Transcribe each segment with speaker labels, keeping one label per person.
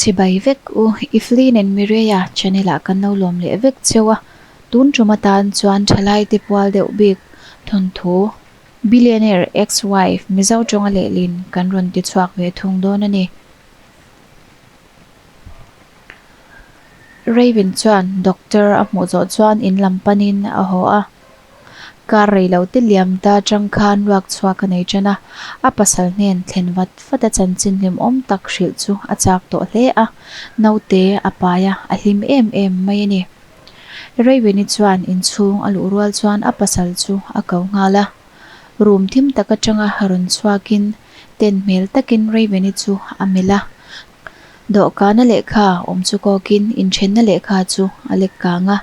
Speaker 1: Chibai vek u, Evelyn and Mireia channel ah kan lo lawm leh vek cheu a, tun tum atan chuan thalai te pual deuh bik thawnthu Billionaire Ex-Wife Mizo tawnga lehlin kan rawn ti chhuak ve thung dawn a ni. Raven chuan doctor a hmuh zawh chuan in lam panin a haw a. Kar rei lo te liam ta atang khan ruak chhuak a nei tan a, a pasal hnen thlen vat vat a chanchin hlimawm tak hrilh chu a chak tawh hle a, naute a pai a, a hlim em em mai a ni. Raven-i chuan inchhung a luh rual chuan a pasal chu a ko nghal a, room thim tak atanga rawn chhuakin ten hmel takin Raven-i chu a melh a, dawhkana lehkha awm chu kawkin inthenna lehkha chu a lek kang a.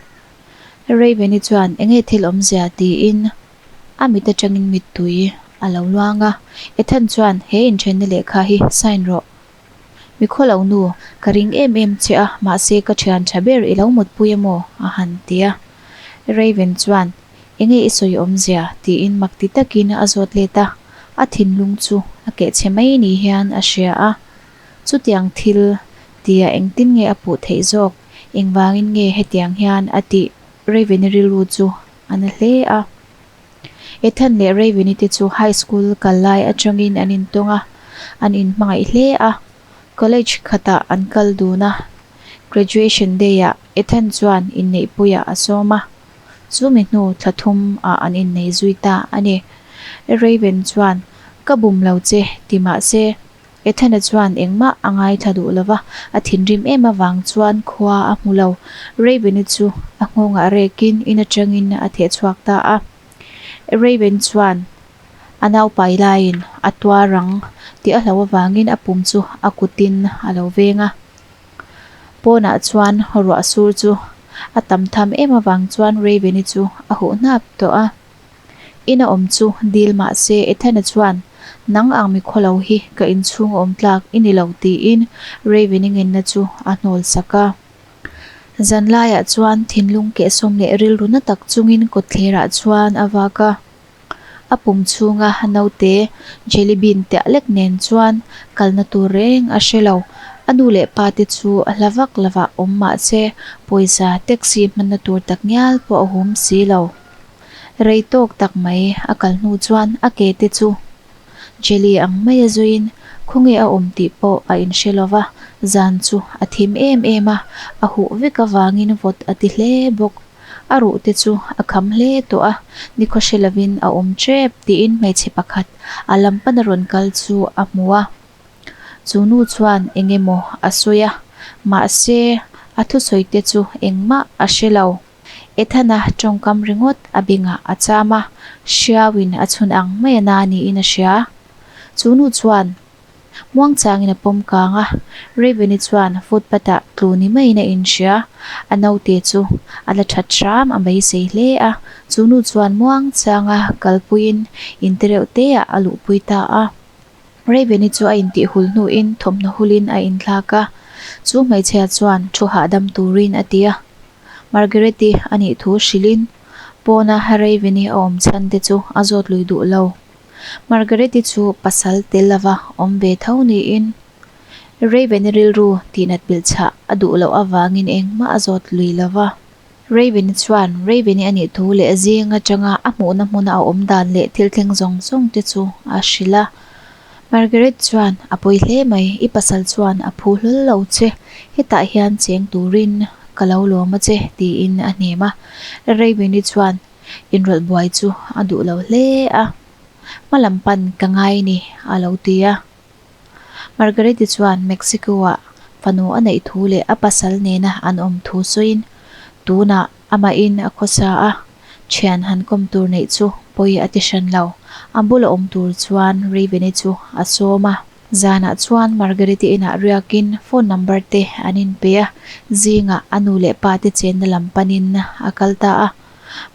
Speaker 1: Raven-i chuan enge thil awmzia tiin a mit atangin mittui a lo luang a, Ethan chuan he inthenna lehkha hi sign rawh. Mikhualo nu, ka ring em em che a, mahse ka thian tha ber i lo mutpui emaw a han ti a. Raven chuan enge i sawi awmzia tiin mak ti takin a zawt let a, a thinlung chu a kehchhe mai ni hian a hria a. Chutiang thil tia engtin nge a puh theih zawk? Engvangin nge hetiang hian a tih? Raven-i rilru chu a na hle a. Ethan leh Raven-i te chu high school kal lai atangin an intawng a, an inhmangaih hle a. College khatah an kal dun a, graduation day-ah Ethan chuan inneihpuiah a sawm a. Chumi hnu thla thum ah an innei zui ta a ni. Raven chuan, Ka bum lo che ti mah se, Ethana chuan engmah a ngaithla duh lo va, a thinrim em avang chuan khua a hmu lo. Raven-i chu a nghawngah rekin in atangin a theh chhuak ta a. Raven chuan a naupai laiin a tuar ang tih a hlo avangin a pum chu a kutin a lo veng a. Pawnah chuan ruah sur chu a tam tham em avang chuan Raven-i chu a huh hnap tawh a. In a awm chu dil mah se Ethana chuan, Nang ang mikhualo hi ka inchhung a awm tlak i ni lo tiin Raven-i ngenna chu a hnawl sak a. Zanlaiah chuan thinlung kehsawm leh rilru na tak chungin kawtthlerah chuan a vak a. A pum chhunga naute jelly bean tiah lek nen chuan kalna tur reng a hre lo. A nu leh pa te chu a hla vak lovah awm mah se pawisa taxi hmanna tur takngial pawh a hum si lo. Rei tawk tak mai a kal hnu chuan a ke te chu jelly ang mai a zuiin khawnge a awm tih pawh a inhre lo va, zan chu a thim em em a, a huh vek avangin vawt a ti hle bawk. A ruh te chu a kham hle tawh a, nikhaw hre lovin a awm tep tiin hmeichhe pakhat a lam pana rawn kal chu a hmu a. Chu nu chuan eng emaw a sawi a, mahse a thusawi te chu engmah a hre lo. Ethana tawngkam ringawt a bengah a cham a, hriauin a chhun ang mai a na niin a hria. Chu nu chuan muangchangin a pawm kang a, Raven-i chuan footpath-ah tlu ni maiin a inhria. A naute chu a la that hram a beisei hle a, chu nu chuan muangchanga kalpuiin inte reuh teah a luhpui ta a. Raven-i chu a intihhul hnuin thawmhnaw hulin a inthlak a, chu hmeichhia chuan thu hahdam turin a ti a. Margaret-i a nih thu hrilhin pawna Raven-i a awm chhan te chu a zawt lui duh lo. Margaret-i chu pasal tel lova awm ve tho niin Raven-i rilru tihnat bilh chhah a duh loh avangin engmah a zawt lui lo va. Raven-i chuan Raven-i a nih thu leh zing atanga a hmuhna hmuna a awm dan leh thil thleng zawng zawng te chu a hrilh a. Margaret chuan, A pawi hle mai, i pasal chuan a phu hlawl lo che, hetah hian cheng turin ka lo lawm a che, tiin a hnem a. Raven-i chuan inrawlh buai chu a duh lo hle a, Hma lam pan ka ngai ni, a lo ti a. Margaret-i chuan Mexico-ah fanu a neih thu leh a pasal nena an awm thu sawiin, Tunah amahin a khawsa a, thian han kawm tur neih chu pawi a ti hran lo. A bula awm tur chuan Raven-i chu a sawm a. Zanah chuan Margaret-i inah riakin phone number te an inpe a, zingah a nu leh pa te chenna lam panin a kal ta a.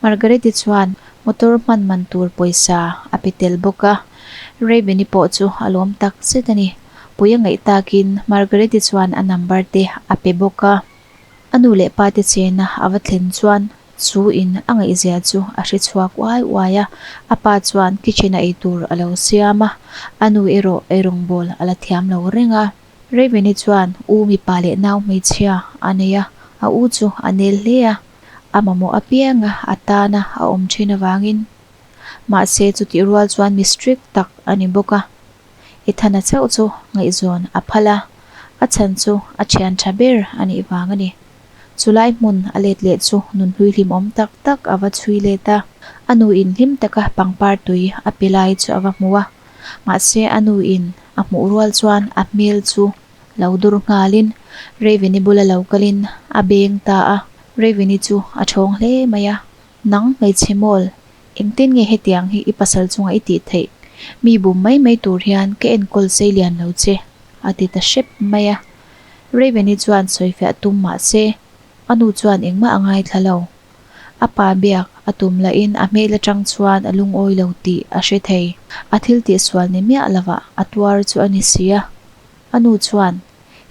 Speaker 1: Margaret-i chuan motor hman man tur pawisa a pe tel bawk a, Raven-i pawh chu a lawm tak zet a ni. Pui a ngaih takin Margaret-i chuan a number te a pe bawk a. A nu leh pa te chena a va thlen chuan chu in a ngaihzia chu a hre chhuak uai uai a, a pa chuan kitchen a eitur a lo siam a, a nu erawh eirawngbawl a la thiam lo reng a. Raven-i chuan u mipa leh nau hmeichhia a nei a, a u chu a nel hle a, a mamawh apianga a tana a awm thin avangin. Mahse chutih rual chuan mi strict tak a ni bawk a, Ethana chauh chu ngaihzawn a phal a, a chhan chu a thian tha ber a nih vang a ni. Chulai hmun a let leh chu nunhlui hlimawm tak tak a va chhui let a, a nuin hlim taka pangpar tui a pe lai chu a va hmu a. Mahse a nuin a hmuh rual chuan a hmel chu lo dur nghalin Raven-i bula lo kalin a beng ta a, Raven-i chu a thawng hle mai a, Nang hmeichhe mawl, engtin nge hetiang hi i pasal chunga i tih theih? Mi bum mai mai tur hian ka enkawl sei lian lo che, a ti ta hrep mai a. Raven-i chuan sawifiah tum mah se, a nu chuan engmah a ngaithla lo. A pa biak a tum lahin a hmel atang chuan a lungawi lo tih a hre thei. A thil tihsual ni miah lovah a tuar chu a ni si a. A nu chuan,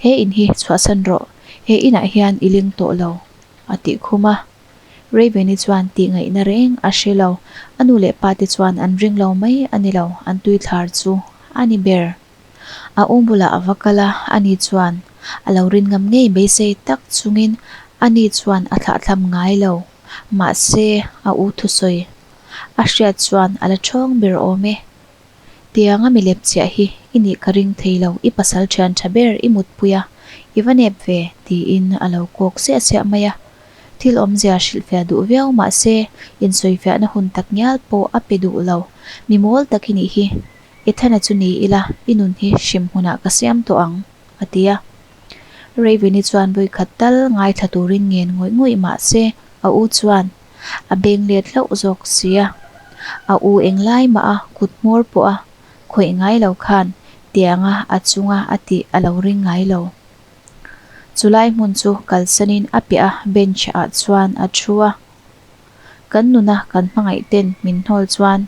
Speaker 1: He in hi chhuahsan rawh, he inah hian i ling tawh lo, a tih khum a. Raven-i chuan tih ngaihna reng a hre lo. A nu leh pa te chuan an ring lo mai a ni lo, an tuithlar chu a ni ber. A u bulah a va kal a, ani chuan a lo rin ngam ngei beisei tak chungin ani chuan a thlahthlam ngai lo. Mahse, a u thusawi a hriat chuan a la ṭhawng ber awm e. Tianga mi lep chiah hi i nih ka ring thei lo, i pasal ṭhian ṭha ber i mutpui a, i va nep ve, tiin a lo kawk siah siah mai a. Thil awmzia hrilhfiah duh viau mah se, insawifiahna hun tak ngial pawh a pe duh lo. Mi mawl tak i nih hi, Ethana chu ni ila, i nun hi hrim hmunah ka siam tawh ang, a ti a. Raven-i chuan vawikhat tal ngaithla turin ngen ngawih ngawih mah se, a u chuan a beng let hlauh zawk si a. A u englai mah a kut hmawr pawh a khawih ngai lo khan tianga a chunga a tih a lo ring ngai lo. Chulai hmun chu kalsanin a piah a bench ah chuan a thu a. Kan nuna kan hmangaih ten min hnawl chuan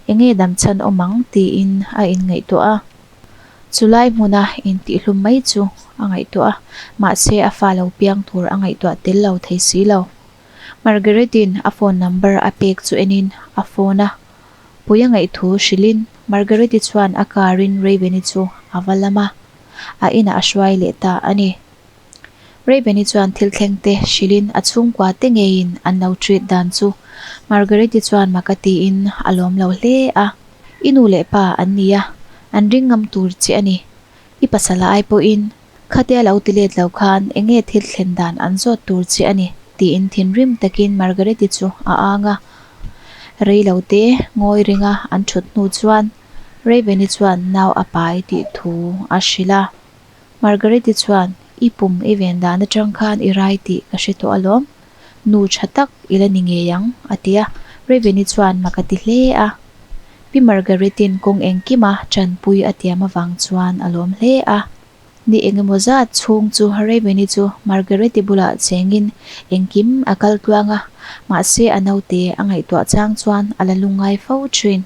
Speaker 1: enge dam chhan awm ang tiin a inngaihtuah a. Chulai hmuna intihhlum mai chu a ngaihtuah a, mahse a fa lo piang tur a ngaihtuah tel lo thei si lo. Margaret-in a phone number a pek chu enin a phone a pui a ngaihthu hrilhin Margaret-i chuan a car-in Raven-i chu a va lam a, a inah a hruai leh ta a ni. Raven-i chuan thil thleng te hrilhin a chhungkua te ngeiin an lo treat dan chu Margaret-i chuan mak a tiin a lawm lo hle a. I nu leh pa an ni a, an ring ngam tur che a ni. I pasal ai pawhin khatia lo ti let lo khan eng nge thil thlen dan an zawt tur che a ni tiin thinrim takin Margaret-i chu a ang a. Rei lo te ngawi ringa an thut hnu chuan Raven-i chuan nau a pai tih thu a hrilh a. Margaret-i chuan, I pum i ven dan atang khan i rai tih ka hre tawh alawm. Nu tha tak i la ni ngei ang, a ti a. Raven-i chuan mak a ti hle a. Pi Margaret-in kawng engkima tanpui a tiam avang chuan a lawm hle a. Ni engemaw zat chhung chu Raven-i chu Margaret-i bulah chengin engkim a kal tluang a, mahse a naute a ngaihtuah chang chuan a la lungngai fo thin.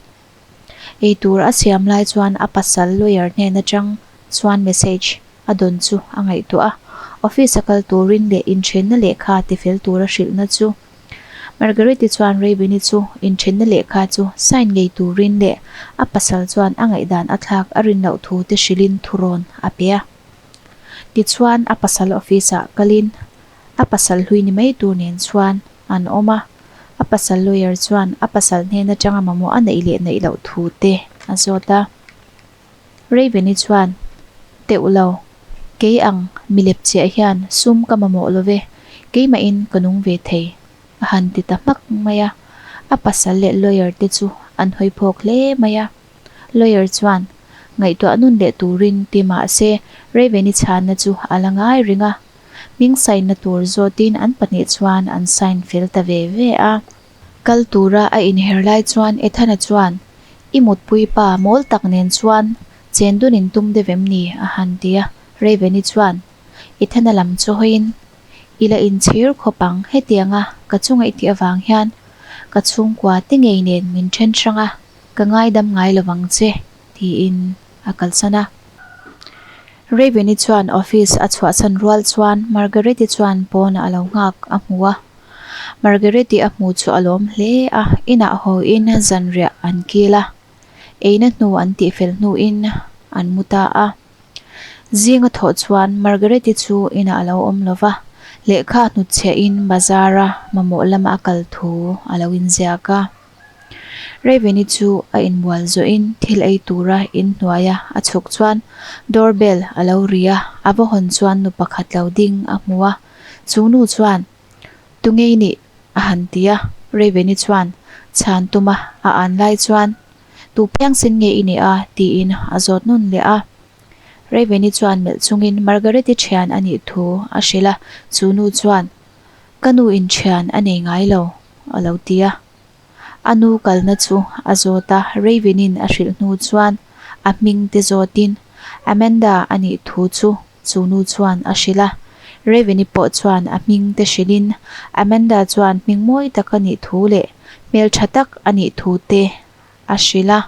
Speaker 1: Eitur a siam lai chuan a pasal lawyer hnen atang chuan message a dawn chu a ngaihtuah a, office a kal turin leh inthenna lehkha tifel tura hrilhna chu Margaret-i chuan Raven-i chu inthenna lehkha chu sign ngei turin leh a pasal chuan a ngaihdan a thlak a rin loh thu te hrilhin thurawn a pe a. Tichuan a pasal office ah kalin a pasal hlui ni mai tur nen chuan an awm a. A pasal lawyer chuan a pasal hnen atanga mamawh a neih leh neih loh thu te a zawt a. Raven-i chuan, Teuh lo, kei ang milep chiah hian sum ka mamawh lo ve, keimahin ka nung ve thei, a han ti ta hmak mai a. A pasal leh lawyer te chu an hawi phawk hle mai a. Lawyer chuan, Ngaihtuah nun leh turin ti mah se Raven-i chhanna chu a la ngai reng a. Hming sign na tur zawtin an pahnih chuan an sign fel ta ve ve a. Kal tura a inher lai chuan Ethana chuan, I mutpui pa mawl tak nen chuan chen dun in tum deuh em ni? a han ti a. Raven-i chuan Ethana lam chu hawiin, I la inchhir khawp ang, hetianga ka chunga i tih avang hian ka chhungkua te ngei nen min then hrang a, ka ngaidam ngai lovang che, tiin a kalsan a. Raven-i chuan office a chhuahchhan rual chuan Margaret-i chuan pawnah a lo nghak a hmu a. Margaret-i a hmu chu a lawm hle a, inah hawiin zanriah an kil a, eina hnu an tihfel hnuin an mu ta a. Zing a thawh chuan Margaret-i chu inah a lo awm lo va, lehkha hnutchhiahin bazar-a mamawh lama a kal thu a lo inziak a. Raven-i chu a inbual zawhin thil ei tura inhnuaia a chhuk chuan door bell a lo ri a, a va hawn chuan nu pakhat lo ding a hmu a, chu nu chuan, Tunge i nih? a han ti a, Raven-i chuan chhan tuma a an lai chuan, Tu piangsin nge i nih a? tiin a zawt nun leh a. Raven-i chuan melh chungin Margaret-i thian a nih thu a hrilh a, chu nu chuan, Ka nu in thian a nei ngai lo, a lo ti a. A nu kalna chu a zawt a, Raven-in a hrilh hnu chuan a hming te zawtin Amanda a nih thu chu chu nu chuan a hrilh a. Raven-i pawh chuan a hming te hrilhin Amanda chuan hming mawi tak a nih thu leh hmeltha tak a nih thu te a hrilh a.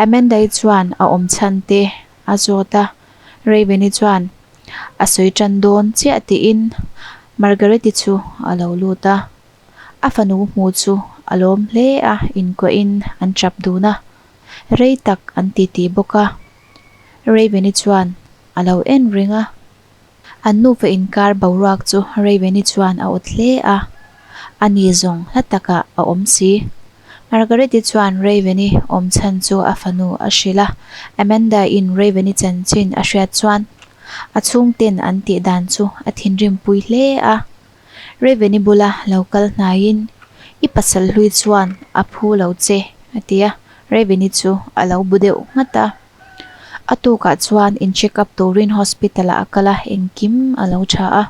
Speaker 1: Amanda-i chuan a awm chhan te a zawt a, Raven-i chuan a sawi tan dawn chiah tiin Margaret-i chu a lo lut a. A fanu hmu chu a lawm hle a, inkuahin an tap dun a, rei tak an titi bawk a. Raven-i chuan a lo en reng a. An nufa inkar boruak chu Raven-i chuan a awt hle a, a ni zawng hla takah a awm si. Margaret-i chuan Raven-i awm chhan chu a fanu a hrilh a, Amanda-in Raven-i chanchin a hriat chuan a chhungten an tih dan chu a thinrimpui hle a. Raven-i bula lo kal hnaiin, I pasal hlui chuan a phu lo che, a ti a, Raven-i chu a lo bu deuh nghat a. A tukah chuan in check up turin hospital ah a kal a, engkim a lo tha a.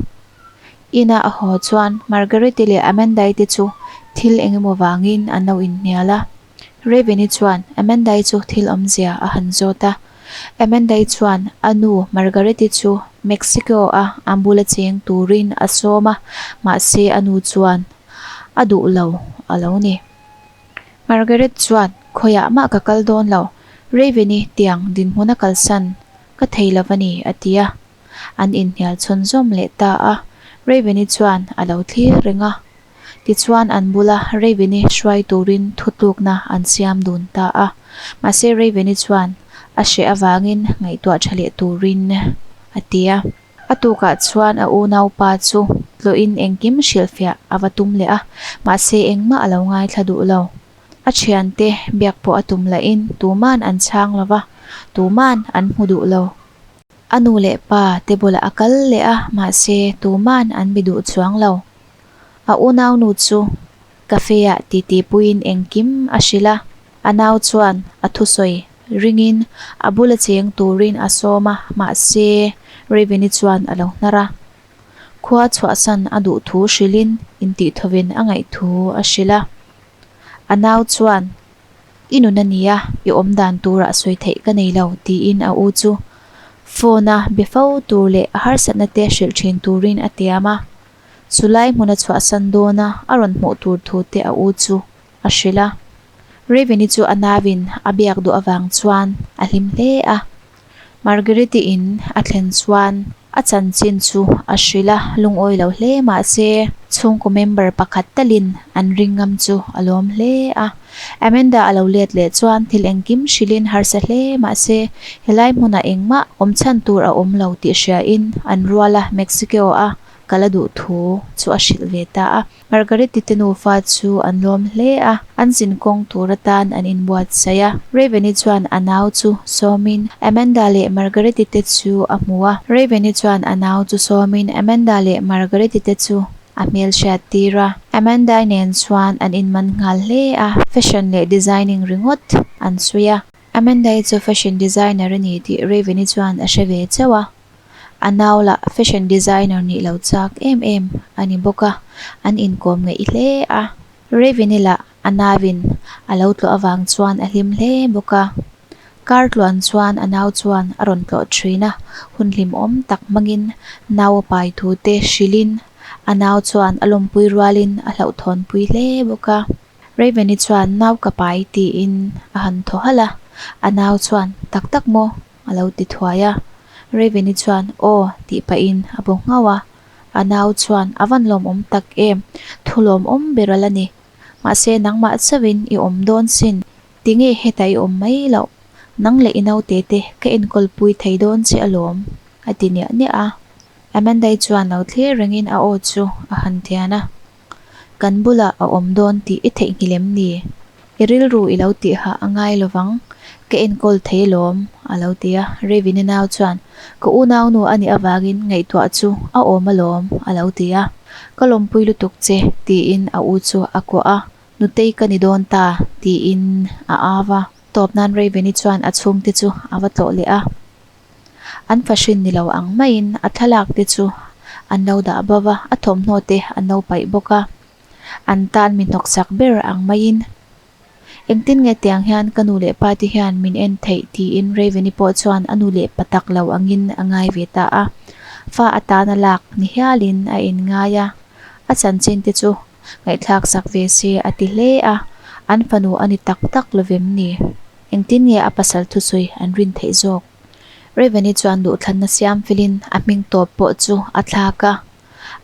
Speaker 1: Ina a haw chuan Margaret-i leh Amanda-i te chu thil eng emaw vangin an lo inhnial a. Raven-i chuan Amanda-i chu thil awmzia a han zawt a. Amanda-i chuan a nu Margaret-i chu Mexico-a a bula cheng turin a sawm a, mahse a nu chuan a duh lo a lo ni. Margaret chuan, Khawiah mah ka kal dawn lo, Raven-i tiang dinhmun a kalsan ka thei lo a ni, a ti a. An inhnial chhunzawm leh ta a, Raven-i chuan a lo thlir reng a. Tichuan an bula Raven-i hruai turin thutlukna an siam dun ta a. Mahse Raven-i chuan a hreh avangin ngaihtuah tha leh turin a ti a. A tukah chuan a unaupa chu tlawhin engkim hrilhfiah a va tum leh a, mahse engmah a lo ngaithla duh lo. A thiante biak pawh a tum lahin tuman an chhang lo va, tuman an hmu duh lo. A nu leh pa te bulah a kal leh a, mahse tuman an bi duh chuang lo. A unaunu chu cafe ah titi puiin engkim a hrilh a, a nau chuan a thusawi ringin a bula cheng turin a sawm a, mahse Raven-i chuan a lo hnar a. Khua chhuahsan a duh thu hrilhin intihthawin a ngaih thu a hrilh a. A nau chuan, I nun a nia, i awm dan turah sawi theih ka nei lo, tiin a u chu phone a be fo tur leh a harsatna te hrilh thin turin a tiam a. Chulai hmuna chhuahsan dawna a rawn hmuh tur thu te a u chu a hrilh a. Raven-i chu a nauin a biak duh avang chuan a hlim hle a. Margaret-i in a thlen chuan a chanchin chu a hrilh a, lungawi lo hle mahse chhungkaw member pakhat talin an ring ngam chu a lawm hle a. Amanda a lo let leh chuan thil engkim hrilhin harsa hle mahse helai hmunah engmah awm chhan tur a awm lo tih hriain an rual a, Mexico-a kal a duh thu chu a hrilh ve ta a. Margaret-i te nufa chu an lawm hle a, an zin kawng tur atan an inbuatsaih a. Raven-i chuan a nau chu sawmin Amanda leh Margaret-i te chu a hmu a. Raven-i chuan a nau chu sawmin Amanda leh Margaret-i te chu a hmelhriat tir a. Amanda-i nen chuan an inman nghal hle a, fashion leh designing ringawt an sawi a. Amanda-i chu fashion designer a ni tih Raven-i chuan a hre ve chauh a. A nau lah fashion designer nih lo chak em em a ni bawk a, an inkawm ngeih hle a. Raven-i lah a nauin a lo tlawh avang chuan a hlim hle bawk a. Kar tluan chuan a nau chuan a rawn tlawh thin a, hun hlimawm tak hmangin nau a pai thu te hrilhin a nau chuan a lawmpui rualin a hlauhthawnpui hle bawk a. Raven-i chuan nau ka pai tiin a han thaw halh a, a nau chuan tak tak maw? A lo ti thuai a. Raven-i chuan, Aw, tih pahin a bu nghauh a. A nau chuan, A van lawmawm tak em, thu lawmawm ber a la ni. Mahse nangmah chauhin i awm dawn sin, tinge hetah i awm mai loh? Nang leh i naute te ka enkawlpui thei dawn che alawm, A ti niah niah a. Amanda-i chuan lo thlir rengin a aw chu a han thian a. Kan bulah a awm dawn tih i theihnghilh em ni? I rilru i lo tih hah a ngai lovang, ka enkawl thei alawm, a lo ti a. Raven-i nau chuan, Ka unaunu a nih avangin ngaihtuah chu a awm alawm, a lo ti a. Ka lawmpui lutuk che, tiin a u chu a kuah a. Nutei ka ni dawn ta, tiin a au a. Tawp nan Raven-i chuan a chhungte chu a va tlawh leh a. An fahrin ni lo ang maiin a thlalak te chu an lo dah bo va, a thawmhnaw te an lo paih bawk a. An tan mi hnawksak ber ang maiin, Engtin nge tiang hian ka nu leh pa te hian min en theih tiin Raven-i pawh chuan a nu leh pa tak lo angin a ngai ve ta a. Fa atana lak ni hialin a inngai a, a chanchin te chu ngaihthlak sak ve se a ti hle a, an fanu a ni tak tak lovem ni? Engtin nge a pasal thusawi an rin theih zawk? Raven-i chuan duhthlanna siam felin a hming tawp pawh chu a thlak a,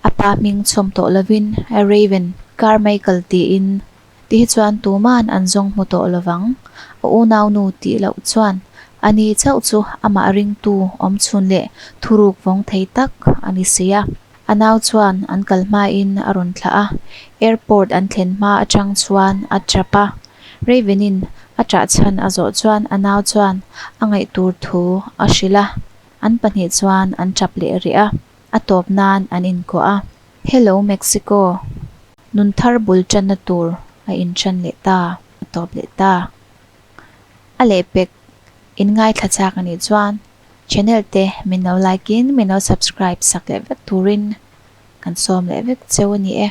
Speaker 1: a pa hming chhawm tawh lovin Raven Carmichael tiin ti hi chuan tuman an zawng hmu tawh lovang. A unaunu tih loh chuan ani chauh chu amah ringtu awmchhun leh thuruk vawng thei tak a ni si a. A nau chuan an kal hmain a rawn thlah a, airport an thlen hma atang chuan a tap a. Raven-in a ṭah chhan a zawh chuan a nau chuan a ngaih tur thu a hrilh a, an pahnih chuan an ṭap leh rih a, a tawp nan an inkuah a. Hello Mexico! Nun thar bul ṭanna tur a inṭan leh ta, a tawp leh ta. A lehpek in ngaithla chak a nih chuan channel te min lo like in min lo subscribe sak leh vek turin kan sawm leh vek cheu a ni e.